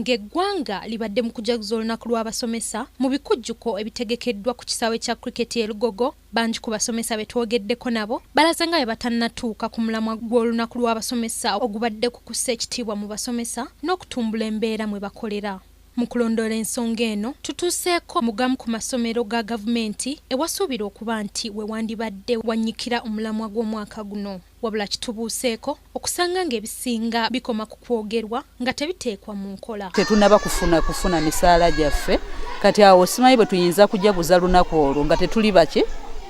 Ng'eggwanga libadde mu kujaguza olunaku lw'abasomesa mu bikujjuko ebitegekeddwa ku kisaawe kya cricket e Lugogo, bangi ku basomesa be twogeddeko nabo balaze nga bwe batannatuuka ku mulamwa gw'olunaku lw'abasomesa ogubadde ku kussa ekitiibwa mu basomesa n'okutumbula embeera mwe bakolera. Mu kulondoola ensonga eno, tutuuseeko mu gamu ku masomero ga gavumenti ewasuubirwa okuba nti we wandibadde wannyikira omulamwa gw'omwaka guno. Wabula kitubuuseeko okusanga ng'ebisinga bikoma ku kwogerwa nga tebiteekwa mu nkola. Tetunnaba kufuna kufuna misaala gyaffe, kati awo simanyi bwe tuyinza kujaguza lunaku olwo nga tetuli baki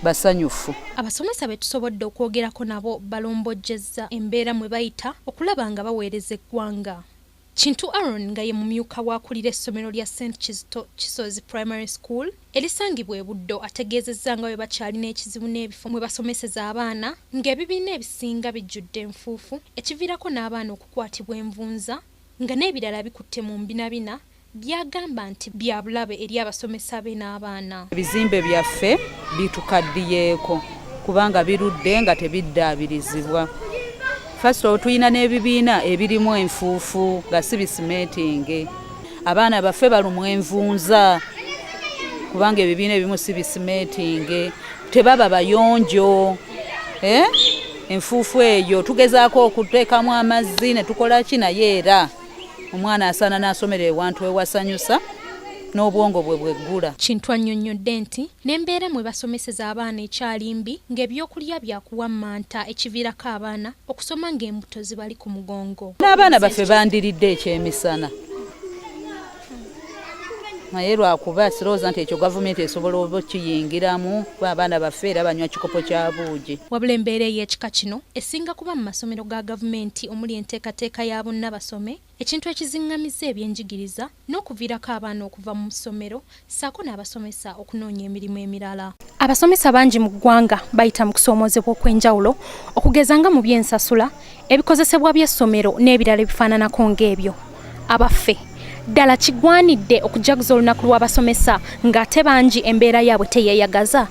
basanyufu. Abasomesa be tusobodde okwogerako nabo balombojjezza embeera mwe bayita okulaba nga baweereza eggwanga. Kintu Aaron nga ye mumyuka w'akulira essomero lya St Kizito Kisozi Primary School erisangibwa e Buddo ategeezezza nga bwe bakyalina ekizibu n'ebifo mwe basomeseza abaana ng'ebibiina ebisinga bijjudde enfuufu ekiviirako n'abaana okukwatibwa envunza nga n'ebirala bikutte mu mbinabina by'agamba nti bya bulabe eri abasomesa be n'abaana. Ebizimbe byaffe bitukaddiyeeko kubanga birudde nga tebiddaabirizibwa. First of all tulina n'ebibiina ebirimu enfuufu nga si bisimeetinge. Abaana baffe balumwa envunza kubanga ebibiina ebimu si bisimeetinge, tebaba bayonjo eh? Enfuufu eyo tugezaako okuteekamu amazzi ne tukola ki naye era omwana asaana n'asomera ewantu ewasanyusa n'obwongo bwe bweggula. Kintu annyonnyodde nti n'embeera mwe basomeseza abaana ekyali mbi ng'ebyokulya bya kuwammanta ekiviirako abaana okusoma ng'embuto zibali ku mugongo. N'abaana baffe bandiridde ekyemisana naye lwakuba sirowooza nti ekyo gavumenti esobola oba okiyingiramu kuba abaana baffe era banywa kikopo kya buugi. Wabula embeera ey'ekika kino esinga kuba mu masomero ga gavumenti omuli enteekateeka ya bonna basome ekintu ekizingamizza ebyenjigiriza n'okuviirako abaana okuva mu ssomero ssaako n'abasomesa okunoonya emirimu emirala. Abasomesa bangi mu ggwanga bayita mu kusoomoozebwa okw'enjawulo okugeza nga mu by'ensasula, ebikozesebwa by'essomero n'ebirala ebifaananako ng'ebyo. Abaffe, ddala kigwanidde okujaguza olunaku lw'abasomesa ng'ate bangi embeera yaabwe teyeeyagaza?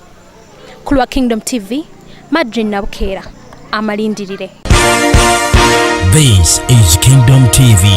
Ku lwa Kingdom TV, Madrine Nabukeera, amalindirire. This is Kingdom TV.